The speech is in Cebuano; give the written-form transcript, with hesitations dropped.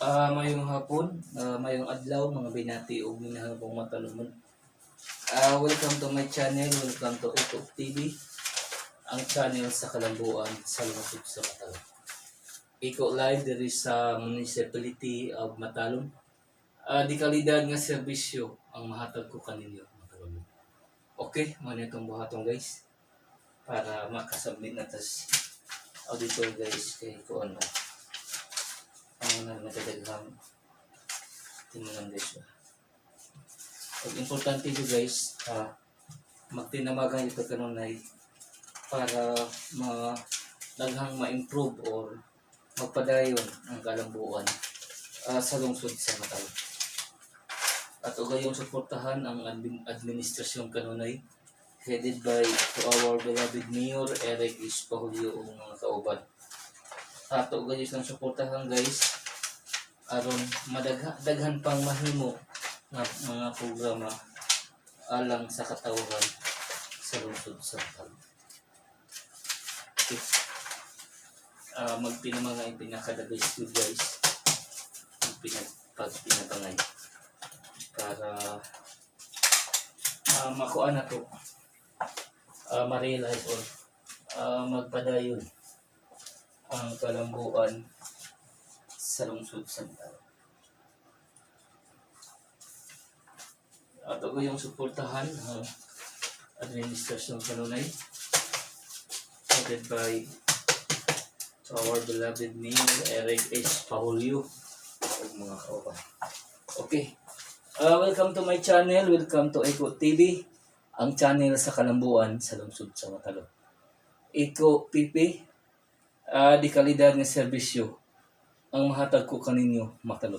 Mayong hapon, mayong adlaw, mga binati ug minahal kong matalumon. Welcome to my channel, welcome to Eko TV, ang channel sa Kalambuan sa lungsod sa Matalom. Eko live diri sa Municipality of Matalom. Di kalidad nga serbisyo ang mahatag ko kaninyo, matalomon. Okay, mao na itong buhaton, guys, para makasubmit na tas auditor, guys, kay kuan ba ang na nagadaghang timunan, guys. Pag importante ko, guys, magtinamagan ito kanunay para ma daghang ma-improve or magpadayon ang kalambuan sa lungsod sa Matalom. At ugayong suportahan ang administrasyon kanunay headed by to our beloved Mayor Eric Espahulio ug mga kauban. Ato guys ng suportahan, guys, aron madaghan daghan pang mahimo nga mga programa alang sa katawhan sa lungsod sa Matalom. Okay. Magpinamangay pinaka the best good, guys. Pagpinabangay para makuha na to, ma-realize or magpadayon ang kalambuan sa lungsod sa Matalom. Ato ko yung suportahan ang administrasyon kanunay headed by to our beloved Mayor Eric S. Pahulio ug mga kauban. Okay. Welcome to my channel. Welcome to Eco TV, ang channel sa Kalambuan sa lungsod sa Matalom. Eco PP, di kalidad nga serbisyo ang mahatag ko kaninyo, matalom.